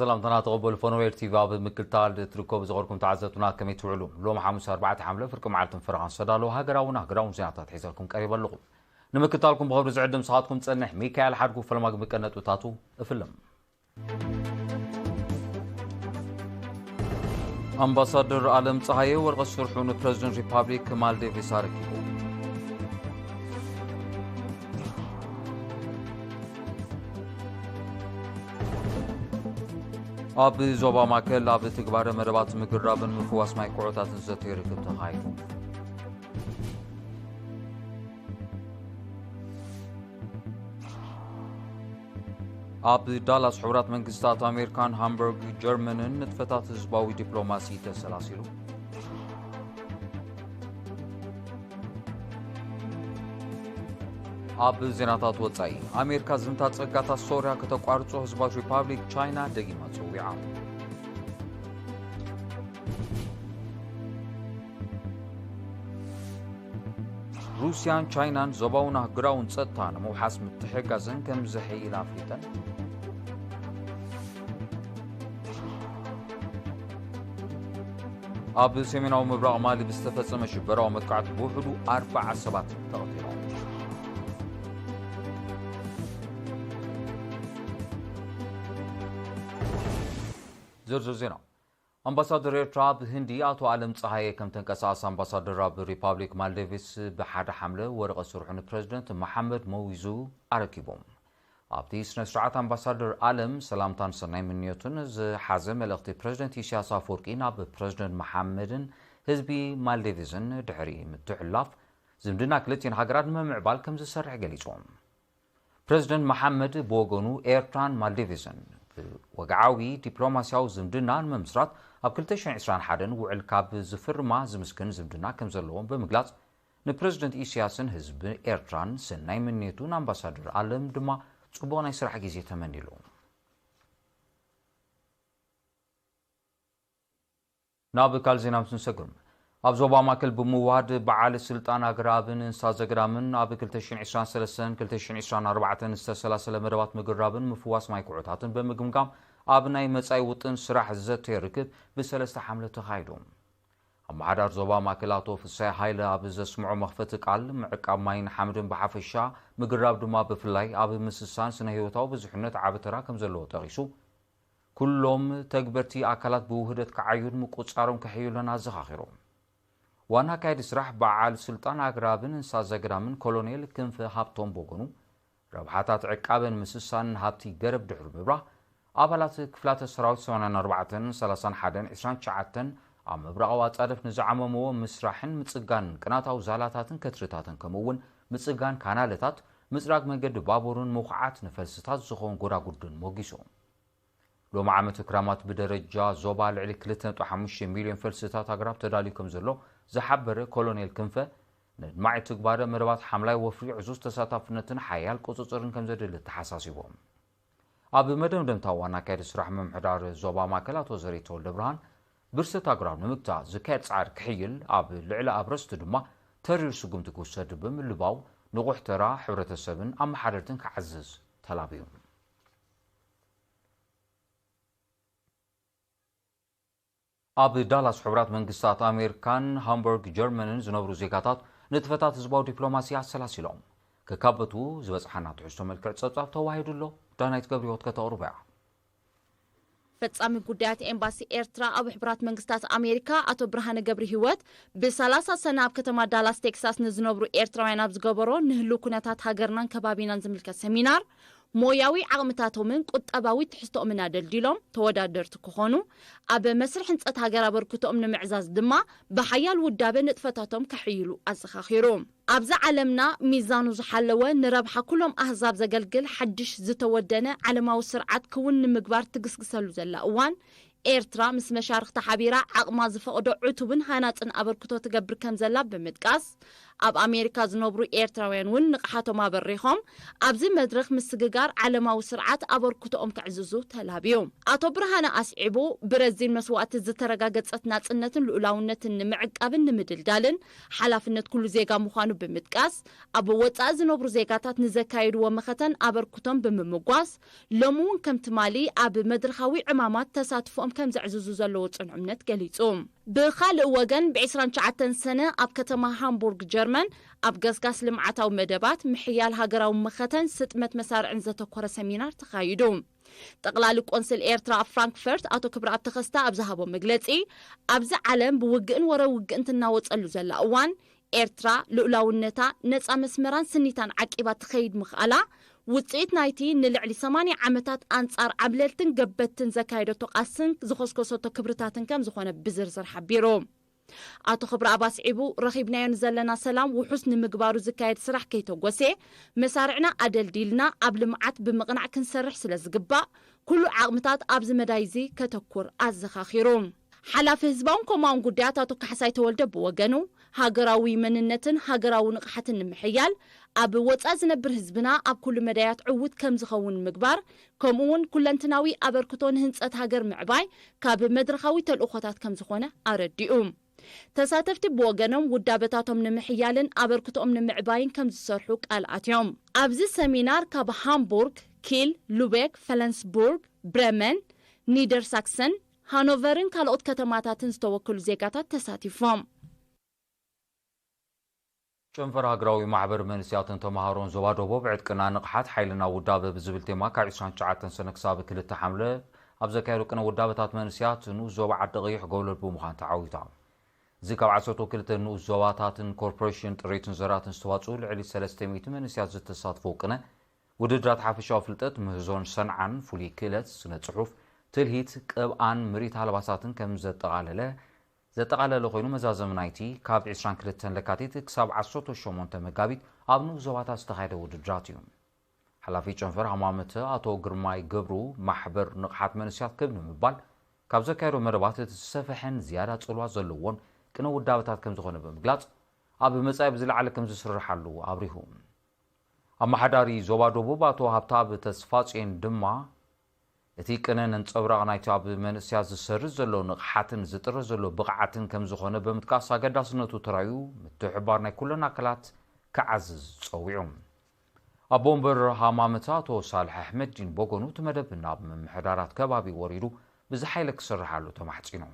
ሰላምታና ተቐበሉ። ፎኖዌል ቲቪ ኣብ ምክትታል ትርከቡ ዝኸርኩም ተዓዘብትና ከመይ ትውዕሉ? ሎም ሓሙስ ኣርባዕተ ሓምለ ፍርቂ መዓልትን ፈረቓን ዝተዳለዉ ሃገራውን ኣህጉራውን ዜናታት ሒዘልኩም ቀሪበ ኣለኹ። ንምክትታልኩም ብኽብሪ ዝዕድም ስኻትኩም ጸንሕ ሚካኤል ሓድጉ ፈለማ ግምቀ ነጥብታቱ እፍልም። ኣምባሳደር ኣለም ጸሃየ ወረቐት ስርሑ ንፕረዚደንት ሪፓብሊክ ማልዴቪስ ኣረኪቡ። ኣብ ዞባ ማእከል ኣብ ትግባረ መደባት ምግራብን ምፍዋስ ማይ ኩዖታትን ዘተየ ርክብ ተኻይዱ። ኣብ ዳላስ ሕቡራት መንግስታት ኣሜሪካን ሃምበርግ ጀርመንን ንጥፈታት ህዝባዊ ዲፕሎማሲ ተሰላሲሉ። ኣብ ዜናታት ወጻኢ፣ ኣሜሪካ ዝምታ ጸጋታት ሶርያ ከተቋርጾ ህዝባዊ ሪፓብሊክ ቻይና ደጊማ ጸዊዓ። ሩስያን ቻይናን ዞባውን ኣህጉራውን ጸጥታ ንምውሓስ ምትሕግጋዘን ከም ዘሐይል ኣፍሊጠን። ኣብ ሰሜናዊ ምብራቕ ማሊ ብዝተፈጸመ ሽበራዊ መጥቃዕቲ ብውሕዱ ኣርባዓ ሰባት ተቐቲሎም። ዝርዝር ዜና። ኣምባሳደር ኤርትራ ኣብ ህንዲ ኣቶ ኣለም ጸሃየ ከም ተንቀሳቓሲ ኣምባሳደር ኣብ ሪፓብሊክ ማልዴቪስ ብሓደ ሓምለ ወረቐት ስርሑ ንፕረዚደንት መሓመድ መዊዙ ኣረኪቦም። ኣብቲ ስነ ስርዓት ኣምባሳደር ኣለም ሰላምታን ሰናይ ምንዮትን ዝሓዘ መልእኽቲ ፕረዚደንት ኢሳያስ ኣፈወርቂ ናብ ፕረዚደንት መሓመድን ህዝቢ ማልዴቪስን ድሕሪ ምትሕልላፍ ዝምድና ክልቲኤን ሃገራት ንምምዕባል ከም ዝሰርሕ ገሊጾም። ፕረዚደንት መሓመድ ብወገኑ ኤርትራን ማልዴቪስን ብወግዓዊ ዲፕሎማስያዊ ዝምድና ንምምስራት ኣብ ክልተ ሽሕን ዕስራን ሓደን ውዕል ካብ ዝፍርማ ዝምስክን ዝምድና ከም ዘለዎም ብምግላጽ ንፕረዚደንት ኢሳያስን ህዝቢ ኤርትራን ሰናይ ምንየቱ ንኣምባሳደር ኣለም ድማ ጽቡቕ ናይ ስራሕ ግዜ ተመኒሉ። ናብ ካልእ ዜና ምስ ንሰግር፣ ኣብ ዞባ ማእከል ብምውሃድ በዓል ስልጣን ኣግራብን እንስሳ ዘገዳምን ኣብ ክልተ ሽሕን ዕስራን ሰለስተን ክልተ ሽሕን ዕስራን ኣርባዕተን ዝተሰላሰለ መደባት ምግራብን ምፍዋስ ማይ ኩዕታትን ብምግምጋም ኣብ ናይ መጻኢ ውጥን ስራሕ ዘተ ርክብ ብሰለስተ ሓምለ ተኻይዱ። ኣመሓዳር ዞባ ማእከል ኣቶ ፍሳይ ሃይለ ኣብ ዘስምዖ መኽፈቲ ቃል፣ ምዕቃብ ማይን ሓምድን ብሓፈሻ፣ ምግራብ ድማ ብፍላይ ኣብ ምስሳን ስነ ህይወታዊ ብዙሕነት ዓቢ ተራ ከም ዘለዎ ጠቒሱ፣ ኩሎም ተግበርቲ ኣካላት ብውህደት ክዓዩን ምቁጽጻሮም ከሕይሉን ኣዘኻኺሩ። ዋና ኣካያዲ ስራሕ በዓል ስልጣን ኣግራብን እንስሳ ዘገዳምን ኮሎኔል ክንፈ ሃብቶም ብወገኑ፣ ረብሓታት ዕቃበን ምስሳንን ሃብቲ ገረብ ድሕሪ ምብራህ፣ ኣባላት ክፍላተ ሰራዊት ሰማንያን ኣርባዕተን ሰላሳን ሓደን ዕስራን ትሽዓተን ኣብ ምብራቓዊ ኣጻድፍ ንዝዓመምዎ ምስራሕን ምጽጋንን ቅናታዊ ዛላታትን ከትርታትን ከምኡ እውን ምጽጋን ካናለታት፣ ምጽራግ መንገዲ ባቡርን ምኹዓት ንፈልስታት ዝኸውን ጎዳጉድን ሞጊሶም። ሎሚ ዓመት ክራማት ብደረጃ ዞባ ልዕሊ ክልተ ነጥቢ ሓሙሽተ ሚልዮን ፈልስታት ኣግራብ ተዳልዩ ከም ዘሎ ዝሓበረ ኮሎኔል ክንፈ፣ ነድማዒ ትግባረ መደባት ሓምላይ ወፍሪ ዕዙዝ ተሳታፍነትን ሓያል ቁጽጽርን ከም ዘድሊ ተሓሳሲቦም። ኣብ መደምደምታ ዋና ኣካያዲ ስራሕ ምምሕዳር ዞባ ማእከል ኣቶ ዘርኢተ ወልደብርሃን፣ ብርሰት ኣግራብ ንምግታእ ዝካየድ ጻዕሪ ክሕይል፣ ኣብ ልዕሊ ኣብረስቲ ድማ ተሪር ስጉምቲ ክውሰድ ብምልባው፣ ንቑሕ ተራ ሕብረተሰብን ኣመሓደርትን ክዓዝዝ ተላብዩ። ኣብ ዳላስ ሕቡራት መንግስታት ኣሜሪካን ሃምቡርግ ጀርመንን ዝነብሩ ዜጋታት ንጥፈታት ህዝባዊ ዲፕሎማሲ ኣሰላሲሎም። ከካበቱ ዝበጽሓና ትሕዝቶ መልክዕ ጸብጻብ ተዋሂዱ ኣሎ። ዳናይት ገብረህይወት ከተቕርቦ እያ። ፈጻሚ ጉዳያት ኤምባሲ ኤርትራ ኣብ ሕቡራት መንግስታት ኣሜሪካ ኣቶ ብርሃነ ገብረህይወት ብሰላሳ ሰነ ኣብ ከተማ ዳላስ ቴክሳስ ንዝነብሩ ኤርትራውያን ኣብ ዝገበሮ ንህልው ኩነታት ሃገርናን ከባቢናን ዝምልከት ሰሚናር ሞያዊ ዓቕምታቶምን ቁጠባዊ ትሕዝቶኦምን ኣደልዲሎም ተወዳደርቲ ክኾኑ፣ ኣብ መስርሕ ህንጸት ሃገር ኣበርክቶኦም ንምዕዛዝ ድማ ብሓያል ውዳበ ንጥፈታቶም ከሕይሉ ኣዘኻኺሩ። ኣብዛ ዓለምና ሚዛኑ ዝሓለወ ንረብሓ ኩሎም ኣህዛብ ዘገልግል ሓድሽ ዝተወደነ ዓለማዊ ስርዓት ክውን ንምግባር ትግስግሰሉ ዘላ እዋን፣ ኤርትራ ምስ መሻርኽታ ሓቢራ ዓቕማ ዝፈቕዶ ዕቱብን ሃናጽን ኣበርክቶ ትገብር ከም ዘላ ብምጥቃስ፣ ኣብ ኣሜሪካ ዝነብሩ ኤርትራውያን እውን ንቕሓቶም ኣበሪኾም፣ ኣብዚ መድረኽ ምስግጋር ዓለማዊ ስርዓት ኣበርክቶኦም ከዕዝዙ ተላብዩ። ኣቶ ብርሃነ ኣስዒቡ፣ ብረዚን መስዋእቲ ዝተረጋገጸት ናጽነትን ልኡላውነትን ንምዕቃብን ንምድልዳልን ሓላፍነት ኩሉ ዜጋ ምዃኑ ብምጥቃስ፣ ኣብ ወጻኢ ዝነብሩ ዜጋታት ንዘካየድዎ መኸተን ኣበርክቶም ብምምጓስ፣ ሎሚ እውን ከም ትማሊ ኣብ መድረኻዊ ዕማማት ተሳትፎኦም ከም ዘዕዝዙ ዘለዎ ጽኑ እምነት ገሊጹ። ብኻልእ ወገን፣ ብ ዕስራን ትሽዓተን ሰነ ኣብ ከተማ ሃምቡርግ ጀርመን ኣብ ገስጋስ ልምዓታዊ መደባት፣ ምሕያል ሃገራዊ መኸተን ስጥመት መሳርዕን ዘተኮረ ሰሚናር ተኻይዱ። ጠቕላሊ ቆንስል ኤርትራ ኣብ ፍራንክፈርት ኣቶ ክብረኣብ ተኸስተ ኣብ ዝሃቦ መግለጺ፣ ኣብዚ ዓለም ብውግእን ወረ ውግእን ትናወጸሉ ዘላ እዋን፣ ኤርትራ ልኡላውነታ፣ ነጻ መስመራን ስኒታን ዓቂባ ትኸይድ ምኽኣላ፣ ውጽኢት ናይቲ ንልዕሊ ሰማንያ ዓመታት ኣንጻር ዓብለልትን ገበትን ዘካየደቶ ቃልስን ዝኸስከሰቶ ክብርታትን ከም ዝኾነ ብዝርዝር ሓቢሩ። ኣቶ ክብረኣብ ኣስዒቡ፣ ረኺብናዮ ንዘለና ሰላም ውሑስ ንምግባሩ ዝካየድ ስራሕ ከይተጎሴ፣ መሳርዕና ኣደልዲልና ኣብ ልምዓት ብምቕናዕ ክንሰርሕ ስለ ዝግባእ፣ ኩሉ ዓቕምታት ኣብዚ መዳይ እዚ ከተኩር ኣዘኻኺሩ። ሓላፊ ህዝባውን ኮማውን ጉዳያት ኣቶ ካሕሳይ ተወልደ ብወገኑ፣ ሃገራዊ መንነትን ሃገራዊ ንቕሓትን ንምሕያል፣ ኣብ ወጻኢ ዝነብር ህዝብና ኣብ ኩሉ መዳያት ዕዉት ከም ዝኸውን ምግባር፣ ከምኡ እውን ኩለንትናዊ ኣበርክቶ ንህንጸት ሃገር ምዕባይ ካብ መድረኻዊ ተልእኾታት ከም ዝኾነ ኣረዲኡ። ተሳተፍቲ ብወገኖም፣ ውዳበታቶም ንምሕያልን ኣበርክቶኦም ንምዕባይን ከም ዝሰርሑ ቃል ኣትዮም። ኣብዚ ሰሚናር ካብ ሃምቡርግ፣ ኪል፣ ሉቤክ፣ ፈለንስቡርግ፣ ብረመን፣ ኒደርሳክሰን፣ ሃኖቨርን ካልኦት ከተማታትን ዝተወከሉ ዜጋታት ተሳቲፎም። ጨንፈር ሃገራዊ ማሕበር መንእሰያትን ተምሃሮን ዞባ ደቡብ፣ ዕጥቅና ንቕሓት ሓይልና ውዳበ ብዝብል ቴማ፣ ካብ ዕስራን ትሽዓተን ሰነ ክሳብ ክልተ ሓምለ ኣብ ዘካየዶ ቅነ ውዳበታት፣ መንእሰያት ንኡስ ዞባ ዓዲ ቀይሕ ጎብለል ብምዃን ተዓዊታ። እዚ ካብ ዓሰርተ ክልተ ንኡስ ዞባታትን ኮርፖሬሽን ጥሪትን ዘራትን ዝተዋፅኡ ልዕሊ ሰለስተ ሚእቲ መንእሰያት ዝተሳትፈው ቅነ፣ ውድድራት ሓፈሻዊ ፍልጠት፣ ምህዞን ሰንዓን፣ ፍሉይ ክእለት፣ ስነ ጽሑፍ፣ ትልሂት፣ ቅብኣን ምርኢት ኣልባሳትን ከም ዘጠቓለለ፣ ዘጠቓለለ ኮይኑ፣ መዛዘሚ ናይቲ ካብ ዕስራን ክልተን ለካቲት ክሳብ ዓሰርተ ሸሞንተ መጋቢት ኣብ ንኡስ ዞባታት ዝተኻየደ ውድድራት እዩ። ሓላፊ ጨንፈር ሃማመተ ኣቶ ግርማይ ገብሩ፣ ማሕበር ንቕሓት መንእሰያት ክብ ንምባል ካብ ዘካየዶ መደባት፣ እቲ ዝሰፍሐን ዝያዳ ጽልዋ ዘለዎን ቅነ ውዳበታት ከም ዝኾነ ብምግላጽ፣ ኣብ መጻኢ ብዝለዓለ ከም ዝስርሓሉ ኣብሪሁ። ኣመሓዳሪ ዞባ ደቡብ ኣቶ ሃብተኣብ ተስፋጽዮን ድማ፣ እቲ ቅነ ነንጸብራቕ ናይቲ ኣብ መንእሰያት ዝሰርጽ ዘሎ ንቕሓትን ዝጥረ ዘሎ ብቕዓትን ከም ዝኾነ ብምጥቃስ፣ ኣገዳስነቱ ተራእዩ ምትሕብባር ናይ ኩለን ኣካላት ክዓዝዝ ጸዊዑ። ኣቦ ወንበር ሃማመተ ኣቶ ሳልሕ ኣሕመድዲን ብወገኑ፣ እቲ መደብ ናብ ምምሕዳራት ከባቢ ወሪዱ ብዝሓይለ ክስርሓሉ ተማሕጺኑ።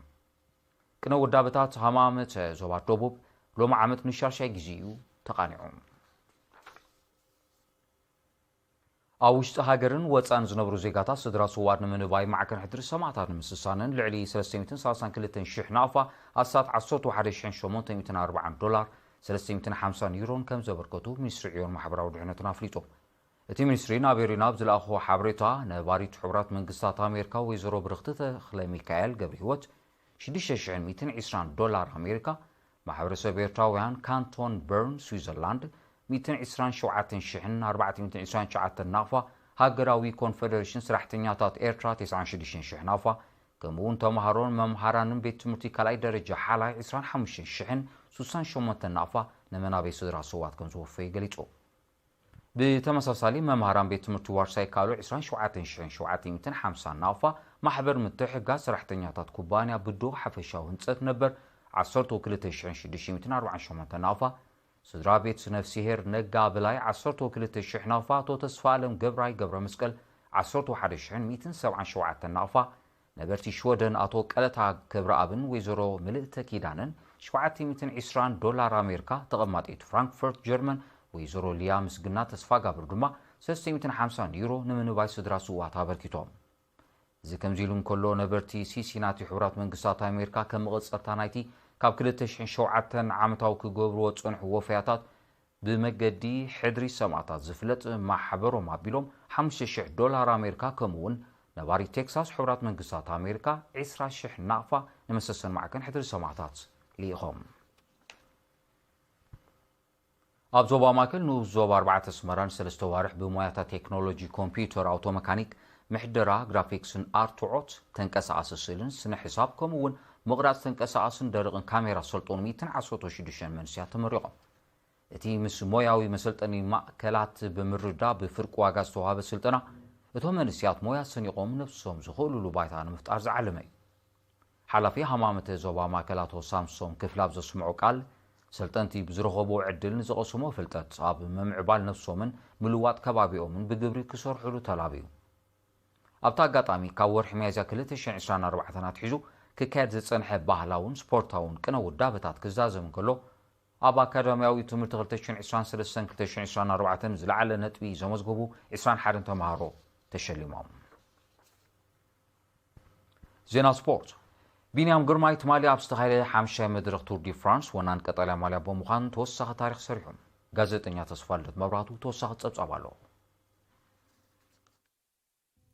ቅነ ውዳበታት ሃማመተ ዞባ ደቡብ ሎሚ ዓመት ንሻሻይ ግዜ እዩ ተቓኒዑ። ኣብ ውሽጢ ሃገርን ወጻእን ዝነብሩ ዜጋታት ስድራ ስውኣት ንምንባይ፣ ማዕከን ሕድሪ ሰማእታት ንምስሳንን ልዕሊ ሰለስተ ሚእትን ሰላሳን ክልተን ሽሕ ናቕፋ፣ ኣስታት ዓሰርተ ሓደ ሽሕን ሸሞንተ ሚእትን ኣርባዓን ዶላር፣ ሰለስተ ሚእትን ሓምሳን ዩሮን ከም ዘበርከቱ ሚኒስትሪ ዕዮን ማሕበራዊ ድሕነትን ኣፍሊጡ። እቲ ሚኒስትሪ ናብ ኤሪና ኣብ ዝለኣኾ ሓበሬታ፣ ነባሪት ሕቡራት መንግስታት ኣሜሪካ ወይዘሮ ብርኽቲ ተኽለ ሚካኤል ገብረ ህይወት ሽዱሽተ ሽሕን ሚእትን ዕስራን ዶላር ኣሜሪካ፣ ማሕበረሰብ ኤርትራውያን ካንቶን በርን ስዊዘርላንድ ሚእትን ዕስራን ሸውዓተን ሽሕን ኣርባዕተ ሚእትን ዕስራን ትሽዓተን ናቕፋ፣ ሃገራዊ ኮንፈደሬሽን ሰራሕተኛታት ኤርትራ ተስዓን ሽዱሽተን ሽሕ ናቕፋ፣ ከምኡ እውን ተምሃሮን መምሃራንን ቤት ትምህርቲ ካልኣይ ደረጃ ሓላይ ዕስራን ሓሙሽተን ሽሕን ሱሳን ሸሞንተን ናቕፋ ንመናበይ ስድራ ስውኣት ከም ዝወፈዩ ገሊጹ። ብተመሳሳሊ፣ መምሃራን ቤት ትምህርቲ ዋርሳይ ካልኦ ዕስራን ሸውዓተን ሽሕን ሸውዓተ ሚእትን ሓምሳን ናቕፋ፣ ማሕበር ምትሕግጋዝ ሰራሕተኛታት ኩባንያ ብዶ ሓፈሻዊ ህንጸት ነበር ዓሰርተ ክልተ ሽሕን ሽዱሽተ ሚእትን ኣርባዓን ሸሞንተን ናቕፋ፣ ስድራ ቤት ነፍሲሄር ነጋ ብላይ ዓሰርተ ክልተ ሽሕ ናቕፋ፣ ኣቶ ተስፋ ኣለም ገብራይ ገብረ መስቀል ዓሰርተ ሓደ ሽሕን ሚእትን ሰብዓን ሸውዓተን ናቕፋ፣ ነበርቲ ሽወደን ኣቶ ቀለታ ክብረኣብን ወይዘሮ ምልእተ ኪዳነን ሸውዓተ ሚእትን ዕስራን ዶላር ኣሜሪካ፣ ተቐማጢት ፍራንክፈርት ጀርመን ወይዘሮ ሊያ ምስግና ተስፋጋብር ድማ ሰለስተ ሚእትን ሓምሳን ዩሮ ንምንባይ ስድራ ስውኣት ኣበርኪቶም። እዚ ከምዚ ኢሉ እንከሎ፣ ነበርቲ ሲሲናቲ ሕቡራት መንግስታት ኣሜሪካ ከም መቐጸልታ ናይቲ ካብ ክልተ ሽሕን ሸውዓተን ዓመታዊ ክገብርዎ ዝጸንሑ ወፈያታት ብመገዲ ሕድሪ ሰማእታት ዝፍለጥ ማሕበሮም ኣቢሎም ሓሙሽተ ሽሕ ዶላር ኣሜሪካ፣ ከምኡ እውን ነባሪ ቴክሳስ ሕቡራት መንግስታት ኣሜሪካ ዕስራ ሽሕ ናቕፋ ንመሰሰን ማዕከን ሕድሪ ሰማእታት ልኢኾም። ኣብ ዞባ ማእከል ንኡስ ዞባ ኣርባዕተ ኣስመራን ሰለስተ ዋርሕ ብሞያታት ቴክኖሎጂ ኮምፒውተር፣ ኣውቶ መካኒክ፣ ምሕደራ፣ ግራፊክስን ኣርትዖት፣ ተንቀሳቓሲ ስእልን ስነ ሕሳብ፣ ከምኡ እውን ምቕራጽ ተንቀሳቓስን ደረቕን ካሜራ ሰልጠኑ ሚእትን ዓሰርተ ሽዱሽተን መንእሰያት ተመሪቖም። እቲ ምስ ሞያዊ መሰልጠኒ ማእከላት ብምርዳ ብፍርቂ ዋጋ ዝተዋህበ ስልጠና፣ እቶም መንእሰያት ሞያ ሰኒቖም ነብሶም ዝኽእሉሉ ባይታ ንምፍጣር ዝዓለመ እዩ። ሓላፊ ሃማመተ ዞባ ማእከላቶ ሳምሶም ክፍለ ኣብ ዘስምዖ ቃል፣ ሰልጠንቲ ብዝረኸቦ ዕድል ንዝቐሰሞ ፍልጠት ኣብ ምምዕባል ነብሶምን ምልዋጥ ከባቢኦምን ብግብሪ ክሰርሑሉ ተላብዩ። ኣብቲ ኣጋጣሚ ካብ ወርሒ ሚያዝያ ክልተ ሽሕን ዕስራን ኣርባዕተን ኣትሒዙ ክካየድ ዝጸንሐ ባህላውን ስፖርታውን ቅነ ውዳበታት ክዛዘም እንከሎ፣ ኣብ ኣካዳሚያዊ ትምህርቲ ክልተ ሽሕን ዕስራን ሰለስተን ክልተ ሽሕን ዕስራን ኣርባዕተን ዝለዓለ ነጥቢ ዘመዝገቡ ዕስራን ሓደን ተምሃሮ ተሸሊሞም። ዜና ስፖርት። ቢንያም ግርማይ ትማሊ ኣብ ዝተኻየደ ሓምሻይ መድረኽ ቱር ዲ ፍራንስ ወናን ቀጠልያ ማልያ ብምዃን ተወሳኺ ታሪኽ ሰሪሑ። ጋዜጠኛ ተስፋልደት መብራህቱ ተወሳኺ ጸብጻብ ኣለዎ።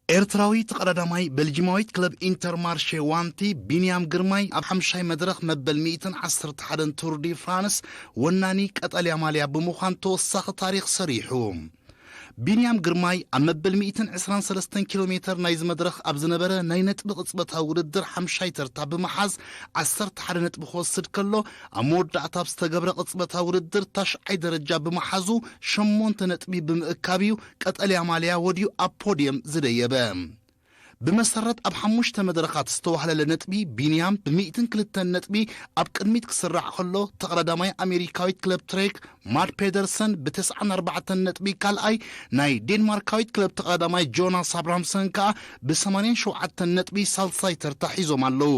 ኤርትራዊ ተቐዳዳማይ በልጂማዊት ክለብ ኢንተርማርሼ ዋንቲ ቢንያም ግርማይ ኣብ ሓምሻይ መድረኽ መበል ሚእትን ዓሰርተ ሓደን ቱር ዲ ፍራንስ ወናኒ ቀጠልያ ማልያ ብምዃን ተወሳኺ ታሪኽ ሰሪሑ። ቢንያም ግርማይ ኣብ መበል ሚእትን ዕስራን ሰለስተን ኪሎ ሜተር ናይዚ መድረኽ ኣብ ዝነበረ ናይ ነጥቢ ቅጽበታዊ ውድድር ሓምሻይ ተርታ ብምሓዝ ዓሰርተ ሓደ ነጥቢ ክወስድ ከሎ፣ ኣብ መወዳእታ ኣብ ዝተገብረ ቅጽበታዊ ውድድር ታሽዓይ ደረጃ ብምሓዙ ሸሞንተ ነጥቢ ብምእካብ እዩ ቀጠልያ ማልያ ወድዩ ኣብ ፖድየም ዝደየበ። ብመሰረት ኣብ ሓሙሽተ መድረኻት ዝተዋህለለ ነጥቢ፣ ቢንያም ብሚእትን ክልተን ነጥቢ ኣብ ቅድሚት ክስራዕ ከሎ፣ ተቐዳዳማይ ኣሜሪካዊት ክለብ ትሬክ ማት ፔደርሰን ብተስዓን ኣርባዕተን ነጥቢ ካልኣይ፣ ናይ ዴንማርካዊት ክለብ ተቐዳዳማይ ጆናስ ኣብራምሰን ከኣ ብሰማንያን ሸውዓተን ነጥቢ ሳልሳይ ተርታ ሒዞም ኣለዉ።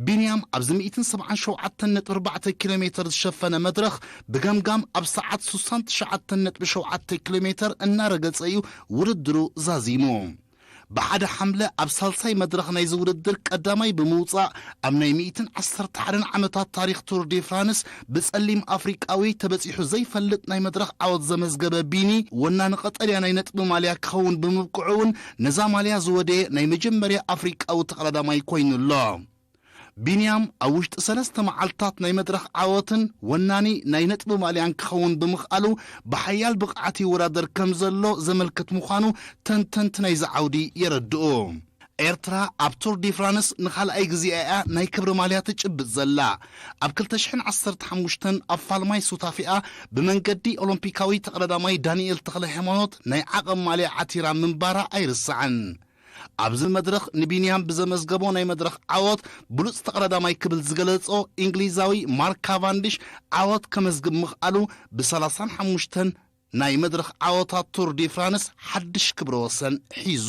ቢንያም ኣብዚ ሚእትን ሰብዓን ሸውዓተን ነጥቢ ኣርባዕተ ኪሎ ሜተር ዝሸፈነ መድረኽ ብገምጋም ኣብ ሰዓት ሱሳን ትሽዓተን ነጥቢ ሸውዓተ ኪሎ ሜተር እናረገጸ እዩ ውድድሩ ዛዚሙ። ብሓደ ሓምለ ኣብ ሳልሳይ መድረኽ ናይዚ ውድድር ቀዳማይ ብምውጻእ፣ ኣብ ናይ ሚእትን ዓሰርተ ሓደን ዓመታት ታሪኽ ቱር ዲ ፍራንስ ብጸሊም ኣፍሪቃዊ ተበጺሑ ዘይፈልጥ ናይ መድረኽ ዓወት ዘመዝገበ ቢኒ፣ ወናኒ ቀጠልያ ናይ ነጥቢ ማልያ ክኸውን ብምብቅዑ እውን ነዛ ማልያ ዝወደየ ናይ መጀመርያ ኣፍሪቃዊ ተቐዳዳማይ ኮይኑ ኣሎ። ቢንያም ኣብ ውሽጢ ሰለስተ መዓልታት ናይ መድረኽ ዓወትን ወናኒ ናይ ነጥቢ ማልያን ክኸውን ብምኽኣሉ፣ ብሓያል ብቕዓት ይወዳደር ከም ዘሎ ዘመልክት ምዃኑ ተንተንቲ ናይዚ ዓውዲ የረድኡ። ኤርትራ ኣብ ቱር ዲ ፍራንስ ንኻልኣይ ግዜኣ እያ ናይ ክብሪ ማልያ ትጭብጥ ዘላ። ኣብ ክልተ ሽሕን ዓሰርተ ሓሙሽተን ኣብ ፋልማይ ሱታፌኣ ብመንገዲ ኦሎምፒካዊ ተቐዳዳማይ ዳንኤል ተኽለ ሃይማኖት ናይ ዓቐብ ማልያ ዓቲራ ምንባራ ኣይርሳዕን። ኣብዚ መድረኽ ንቢንያም ብዘመዝገቦ ናይ መድረኽ ዓወት ብሉጽ ተቐዳዳማይ ክብል ዝገለጾ እንግሊዛዊ ማርክ ካቫንዲሽ ዓወት ከመዝግብ ምኽኣሉ ብሰላሳን ሓሙሽተን ናይ መድረኽ ዓወታት ቱር ዲ ፍራንስ ሓድሽ ክብረ ወሰን ሒዙ።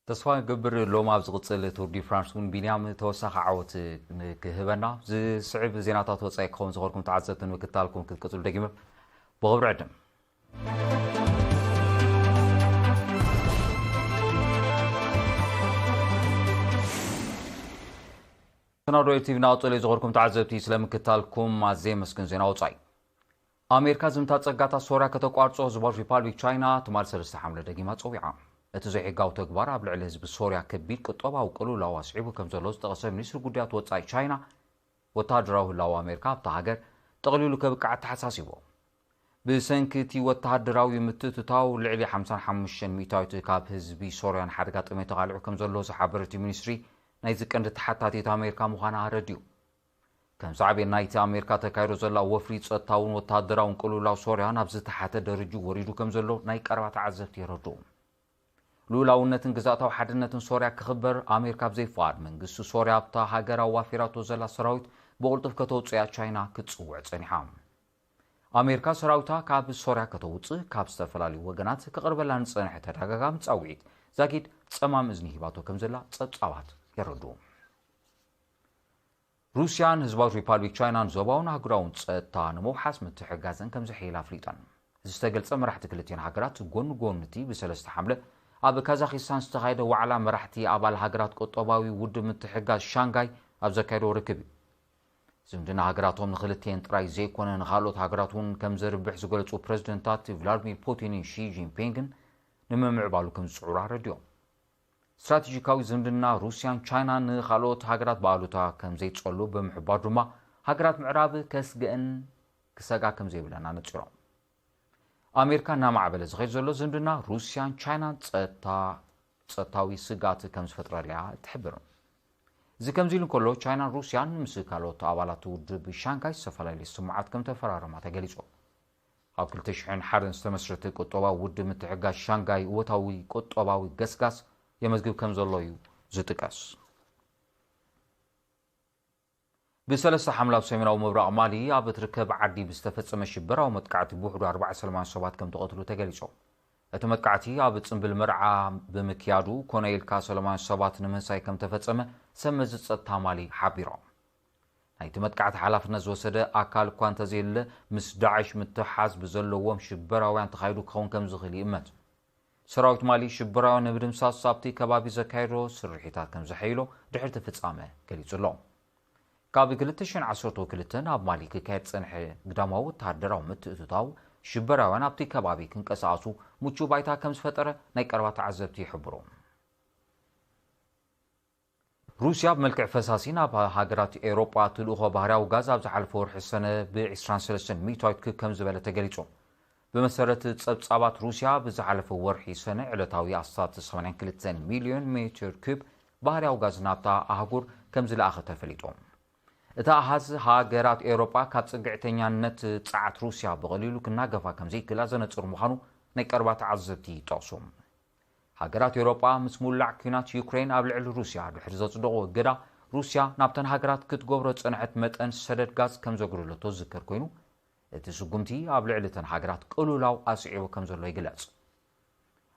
ተስፋ ንገብር ሎም ኣብ ዝቕጽል ቱር ዲ ፍራንስ እውን ቢንያም ተወሳኺ ዓወት ክህበና። ዝስዕብ ዜናታት ወጻኢ ክኸውን ዝኸርኩም ተዓዘብቲ ንምክታልኩም ክትቅጽሉ ደጊመ ብኽብሪ ዕድም። ሰናዶ ኤል ቲ ቪ ናውጽል ዝኸርኩም ተዓዘብቲ ስለምክታልኩም ኣዘየ መስግን። ዜና ወጻኢ። ኣሜሪካ ዝምታ ጸጋታት ሶርያ ከተቋርጾ ህዝባዊ ሪፓብሊክ ቻይና ትማል ሰለስተ ሓምለ ደጊማ ጸዊዓ። እቲ ዘይሕጋዊ ተግባር ኣብ ልዕሊ ህዝቢ ሶርያ ከቢድ ቁጠባዊ ቅልውላው ኣስዒቡ ከም ዘሎ ዝጠቐሰ ሚኒስትሪ ጉዳያት ወጻኢ ቻይና፣ ወተሃደራዊ ህላወ ኣሜሪካ ኣብታ ሃገር ጠቕሊሉ ከብቅዕ ኣተሓሳሲቡ። ብሰንኪ እቲ ወተሃደራዊ ምትእትታው ልዕሊ ሓምሳን ሓሙሽተን ሚእታዊት ካብ ህዝቢ ሶርያ ንሓደጋ ጥሜት ተቓሊዑ ከም ዘሎ ዝሓበረ እቲ ሚኒስትሪ፣ ናይዚ ቀንዲ ተሓታቲት ኣሜሪካ ምዃና ኣረዲኡ። ከም ሳዕቤን ናይቲ ኣሜሪካ ተካይዶ ዘላ ወፍሪ ጸጥታውን ወተሃደራውን ቅልውላው ሶርያ ናብ ዝተሓተ ደረጅኡ ወሪዱ ከም ዘሎ ናይ ቀረባ ተዓዘብቲ የረድኡ። ልኡላውነትን ግዝኣታዊ ሓድነትን ሶርያ ክኽበር ኣሜሪካ ኣብ ዘይፍቓድ መንግስቲ ሶርያ ኣብታ ሃገር ኣዋፊራቶ ዘላ ሰራዊት ብቕልጡፍ ከተውጽእያ ቻይና ክትጽውዕ ጸኒሓ። ኣሜሪካ ሰራዊታ ካብ ሶርያ ከተውጽእ ካብ ዝተፈላለዩ ወገናት ክቐርበላ ንጸንሐ ተደጋጋሚ ጻውዒት ዛጊድ ጸማም እዝኒ ሂባቶ ከም ዘላ ጸብጻባት የረድኡ። ሩስያን ህዝባዊት ሪፓብሊክ ቻይናን ዞባውን ኣህጉራውን ጸጥታ ንምውሓስ ምትሕግጋዘን ከም ዘሐይላ ኣፍሊጠን። እዚ ዝተገልጸ መራሕቲ ክልቲኤን ሃገራት ጎኒ ጎኒ እቲ ብሰለስተ ሓምለ ኣብ ካዛኺስታን ዝተኻየደ ዋዕላ መራሕቲ ኣባል ሃገራት ቁጠባዊ ውድብ ምትሕግጋዝ ሻንጋይ ኣብ ዘካየዶ ርክብ እዩ። ዝምድና ሃገራቶም ንክልቲኤን ጥራይ ዘይኮነ ንኻልኦት ሃገራት እውን ከም ዘርብሕ ዝገለጹ ፕረዚደንታት ቭላድሚር ፑቲንን ሺ ጂንፒንግን ንምምዕባሉ ከም ዝጽዕሩ ኣረዲኦም። ስትራቴጂካዊ ዝምድና ሩስያን ቻይናን ንኻልኦት ሃገራት ብኣሉታ ከም ዘይጸሉ ብምሕባር ድማ፣ ሃገራት ምዕራብ ከስግአን ክሰጋ ከም ዘይብለን ኣነጺሮም። ኣሜሪካ እናማዕበለ ዝኸይድ ዘሎ ዝምድና ሩስያን ቻይናን ጸጥታ-፣ ጸጥታዊ ስግኣት ከም ዝፈጥረላ እያ እትሕብር። እዚ ከምዚ ኢሉ እንከሎ፣ ቻይናን ሩስያን ምስ ካልኦት ኣባላት ውድብ ሻንጋይ ዝተፈላለዩ ስምምዓት ከም ተፈራረማ ተገሊጹ። ኣብ ክልተ ሽሕን ሓደን ዝተመስረተ ቁጠባዊ ውድብ ምትሕግጋዝ ሻንጋይ እወታዊ ቁጠባዊ ገስጋስ የመዝግብ ከም ዘሎ እዩ ዝጥቀስ። ብሰለስተ ሓምለ ኣብ ሰሜናዊ ምብራቕ ማሊ ኣብ እትርከብ ዓዲ ብዝተፈጸመ ሽበራዊ መጥቃዕቲ ብውሕዱ ኣርባዕተ ሰላማውያን ሰባት ከም ተቐትሉ ተገሊጹ። እቲ መጥቃዕቲ ኣብ ጽምብል መርዓ ብምክያዱ ኮነ ኢልካ ሰላማውያን ሰባት ንምህሳይ ከም ተፈጸመ ሰብ መዚ ጸጥታ ማሊ ሓቢሮም። ናይቲ መጥቃዕቲ ሓላፍነት ዝወሰደ ኣካል እኳ እንተዘየለ፣ ምስ ዳዕሽ ምትሓዝ ብዘለዎም ሽበራውያን ተኻይዱ ክኸውን ከም ዝኽእል ይእመት። ሰራዊት ማሊ ሽበራውያን ንምድምሳስ ኣብቲ ከባቢ ዘካየዶ ስርሒታት ከም ዘሐይሎ ድሕሪ እቲ ፍጻመ ገሊጹ ኣሎ። ካብ ክልተ ሽሕን ዓሰርተ ክልተን ኣብ ማሊ ክካየድ ዝጸንሐ ግዳማዊ ወተሃደራዊ ምትእትታው ሽበራውያን ኣብቲ ከባቢ ክንቀሳቐሱ ምቹእ ባይታ ከም ዝፈጠረ ናይ ቀረባ ተዓዘብቲ ይሕብሩ። ሩስያ ብመልክዕ ፈሳሲ ናብ ሃገራት ኤውሮጳ ትልእኾ ባህርያዊ ጋዝ ኣብ ዝሓለፈ ወርሒ ሰነ ብ ዕስራን ሰለስተን ሚእታዊት ክብ ከም ዝበለ ተገሊጹ። ብመሰረት ጸብጻባት ሩስያ ብዝሓለፈ ወርሒ ሰነ ዕለታዊ ኣስታት ሰማንያን ክልተን ሚልዮን ሜትር ክብ ባህርያዊ ጋዝ ናብታ ኣህጉር ከም ዝለኣኸ ተፈሊጡ። እቲ ኣሃዝ ሃገራት ኤውሮጳ ካብ ጽግዕተኛነት ጸዓት ሩስያ ብቐሊሉ ክናገፋ ከም ዘይክእላ ዘነጽር ምዃኑ ናይ ቀረባ ተዓዘብቲ ይጠቕሱ። ሃገራት ኤውሮጳ ምስ ምውላዕ ኲናት ዩክሬን ኣብ ልዕሊ ሩስያ ድሕሪ ዘጽደቑ እገዳ፣ ሩስያ ናብተን ሃገራት ክትገብሮ ዝጸንሐት መጠን ሰደድ ጋዝ ከም ዘጉደለቶ ዝዝከር ኮይኑ፣ እቲ ስጉምቲ ኣብ ልዕሊ እተን ሃገራት ቅልውላው ኣስዒቡ ከም ዘሎ ይግለጽ።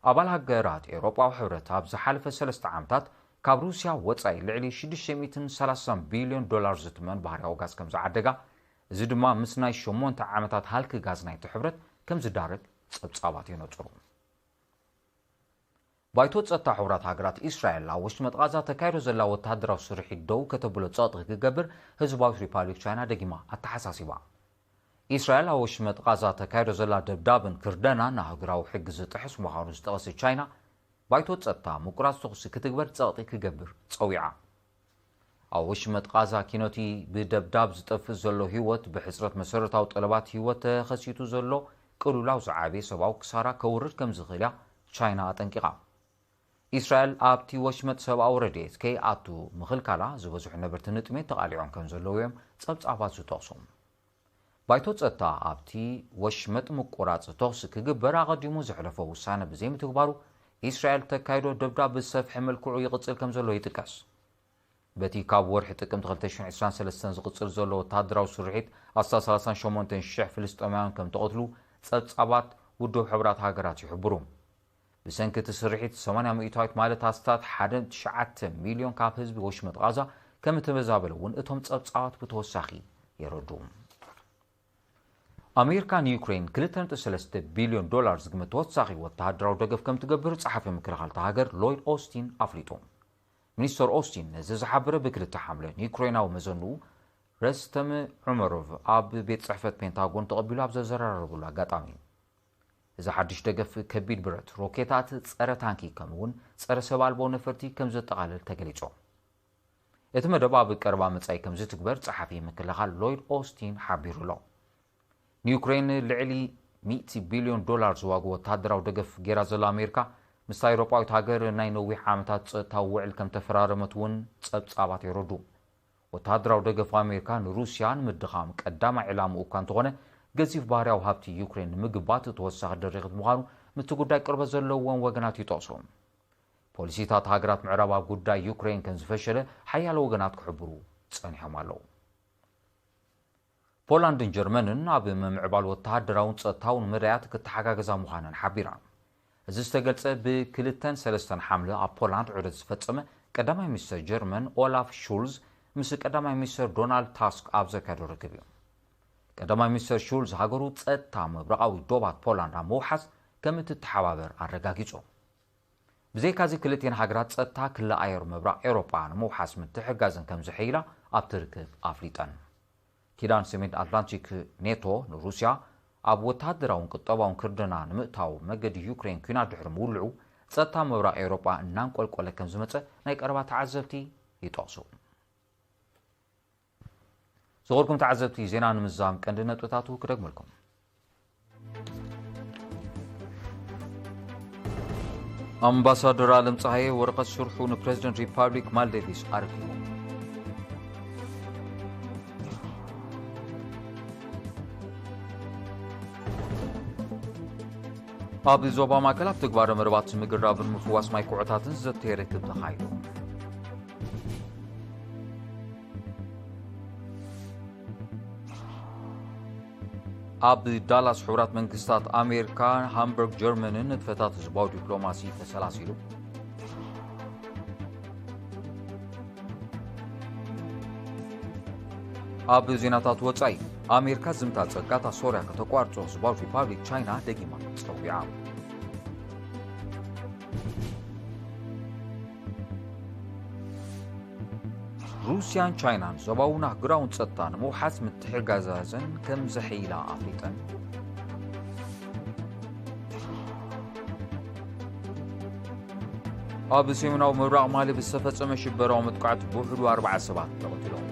ኣባል ሃገራት ኤውሮጳዊ ሕብረት ኣብ ዝሓለፈ ሰለስተ ዓመታት ካብ ሩስያ ወጻኢ ልዕሊ ሽዱሽተ ሚእትን ሰላሳን ቢልዮን ዶላር ዝትመን ባህርያዊ ጋዝ ከም ዝዓደጋ፣ እዚ ድማ ምስ ናይ ሸሞንተ ዓመታት ሃልኪ ጋዝ ናይቲ ሕብረት ከም ዝዳረግ ጸብጻባት የነጽሩ። ባይቶ ጸጥታ ሕቡራት ሃገራት፣ እስራኤል ኣብ ወሽመጥ ቓዛ ተካይዶ ዘላ ወተሃደራዊ ስርሒት ደው ከተብሎ ጸቕጢ ክገብር ህዝባዊት ሪፓብሊክ ቻይና ደጊማ ኣተሓሳሲባ። እስራኤል ኣብ ወሽመጥ ቓዛ ተካይዶ ዘላ ደብዳብን ክርደናን ንኣህጉራዊ ሕጊ ዝጥሕስ ምዃኑ ዝጠቐሰት ቻይና፣ ባይቶ ጸጥታ ምቁራጽ ተኹሲ ክትግበር ጸቕጢ ክገብር ጸዊዓ። ኣብ ወሽመጥ ቓዛ ኪኖቲ ብደብዳብ ዝጠፍእ ዘሎ ህይወት፣ ብሕጽረት መሰረታዊ ጠለባት ህይወት ተኸሲቱ ዘሎ ቅልውላው ዝዓበየ ሰብኣዊ ክሳራ ከውርድ ከም ዝኽእል እያ ቻይና ኣጠንቂቓ። እስራኤል ኣብቲ ወሽመጥ ሰብኣዊ ረድኤት ከይኣቱ ምኽልካላ ዝበዝሑ ነበርቲ ንጥሜት ተቓሊዖም ከም ዘለዉ እዮም ጸብጻባት ዝጠቕሱ። ባይቶ ጸጥታ ኣብቲ ወሽመጥ ምቁራጽ ተኹሲ ክግበር ኣቐዲሙ ዘሕለፎ ውሳነ ብዘይምትግባሩ፣ እስራኤል ተካይዶ ደብዳብ ብዝሰፍሐ መልክዑ ይቕጽል ከም ዘሎ ይጥቀስ። በቲ ካብ ወርሒ ጥቅምቲ ክልተ ሽሕን ዕስራን ሰለስተን ዝቕጽል ዘሎ ወተሃደራዊ ስርሒት፣ ኣስታት ሰላሳን ሸሞንተን ሽሕ ፍልስጤማውያን ከም ተቐትሉ ጸብጻባት ውድብ ሕቡራት ሃገራት ይሕብሩ። ብሰንኪ እቲ ስርሒት፣ ሰማንያ ሚእታዊት ማለት ኣስታት ሓደ ትሽዓተ ሚልዮን ካብ ህዝቢ ወሽመጥ ቓዛ ከም እተመዛበለ እውን እቶም ጸብጻባት ብተወሳኺ የረድኡ። ኣሜሪካ ንዩክሬን ክልተ ነጥቢ ሰለስተ ቢልዮን ዶላር ዝግመት ተወሳኺ ወተሃደራዊ ደገፍ ከም ትገብር ጸሓፊ ምክልኻል እታ ሃገር ሎይድ ኦስቲን ኣፍሊጡ። ሚኒስተር ኦስቲን ነዚ ዝሓበረ ብክልተ ሓምለ ንዩክሬናዊ መዘንኡ ረስተም ዑመሮቭ ኣብ ቤት ጽሕፈት ፔንታጎን ተቐቢሉ ኣብ ዘዘራረብሉ ኣጋጣሚ እዩ። እዚ ሓድሽ ደገፍ ከቢድ ብረት፣ ሮኬታት፣ ጸረ ታንኪ ከምኡውን ጸረ ሰብ ኣልቦ ነፈርቲ ከም ዘጠቓልል ተገሊጹ። እቲ መደብ ኣብ ቀረባ መጻኢ ከም ዝትግበር ጸሓፊ ምክልኻል ሎይድ ኦስቲን ሓቢሩ ኣሎ። ንዩክሬን ልዕሊ ሚእቲ ቢልዮን ዶላር ዝዋግኡ ወተሃደራዊ ደገፍ ገይራ ዘላ ኣሜሪካ፣ ምስታ ኤውሮጳዊት ሃገር ናይ ነዊሕ ዓመታት ጸጥታዊ ውዕል ከም ተፈራረመት እውን ጸብጻባት የረዱ። ወተሃደራዊ ደገፍ ኣሜሪካ ንሩስያ ንምድኻም ቀዳማይ ዕላምኡ እኳ እንተኾነ፣ ገዚፍ ባህርያዊ ሃብቲ ዩክሬን ንምግባት ተወሳኺ ደሪኽት ምዃኑ ምስቲ ጉዳይ ቅርበት ዘለዎም ወገናት ይጠቕሱ። ፖሊሲታት ሃገራት ምዕራብ ኣብ ጉዳይ ዩክሬን ከም ዝፈሸለ ሓያሎ ወገናት ክሕብሩ ጸኒሖም ኣለዉ። ፖላንድን ጀርመንን ኣብ ምምዕባል ወተሃደራውን ጸጥታውን መዳያት ክተሓጋገዛ ምዃነን ሓቢራ። እዚ ዝተገልጸ ብክልተን ሰለስተን ሓምለ ኣብ ፖላንድ ዑደት ዝፈጸመ ቀዳማይ ሚኒስተር ጀርመን ኦላፍ ሹልዝ ምስ ቀዳማይ ሚኒስተር ዶናልድ ታስክ ኣብ ዘካየዶ ርክብ እዩ። ቀዳማይ ሚኒስተር ሹልዝ ሃገሩ ጸጥታ ምብራቓዊ ዶባት ፖላንድ ኣብ ምውሓስ ከም እትተሓባበር ኣረጋጊጹ። ብዘይካዚ ክልቲኤን ሃገራት ጸጥታ ክሊ ኣየር ምብራቕ ኤውሮጳ ንምውሓስ ምትሕጋዝን ከም ዝሕይላ ኣብቲ ርክብ ኣፍሊጠን። ኪዳን ሰሜን ኣትላንቲክ ኔቶ ንሩስያ ኣብ ወተሃደራውን ቁጠባውን ክርደና ንምእታው መገዲ ዩክሬን ኲናት ድሕሪ ምውልዑ ጸጥታ ምብራቕ ኤውሮጳ እናንቆልቆለ ከም ዝመጸ ናይ ቀረባ ተዓዘብቲ ይጠቕሱ። ዝኸበርኩም ተዓዘብቲ፣ ዜና ንምዝዛም ቀንዲ ነጥብታቱ ክደግመልኩም። ኣምባሳደር ኣለም ፀሃየ ወረቐት ስርሑ ንፕሬዝደንት ሪፓብሊክ ማልዴቪስ ኣረኪቡ። ኣብ ዞባ ማእከል ኣብ ትግባረ መርባት ምግር ዳብን ምፍዋስ ማይ ኩዕታትን ዘተየ ርክብ ተኻይዱ። ኣብ ዳላስ ሕቡራት መንግስታት ኣሜሪካ፣ ሃምበርግ ጀርመንን ንጥፈታት ህዝባዊ ዲፕሎማሲ ተሰላሲሉ። ኣብ ዜናታት ወጻኢ፣ ኣሜሪካ ዝምታ ጸጋታ ሶርያ ከተቋርጾ ህዝባዊ ሪፓብሊክ ቻይና ደጊማ ጸዊዓ። ሩስያን ቻይናን ዞባዊ ናህግራውን ጸጥታ ንምውሓስ ምትሕጋዛዘን ከም ዘሐይላ ኣፍሊጠን። ኣብ ሰሜናዊ ምብራቕ ማሊ ብዝተፈጸመ ሽበራዊ መጥቃዕቲ ብውሕዱ ኣርባዓ ሰባት ተቐቲሎም።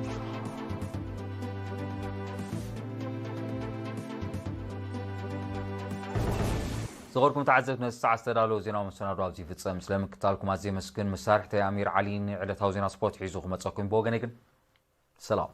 ዝኸበርኩም ተዓዘብቲ፣ ነዚ ሰዓት ዝተዳለወ ዜናዊ መሰናዶ ኣብዚ ይፍጸም። ስለ ምክታልኩም ኣዝየ የመስግን። መሳርሕተይ ኣሚር ዓሊ ንዕለታዊ ዜና ስፖርት ሒዙ ክመጸኩም። ብወገነይ ግን ሰላም።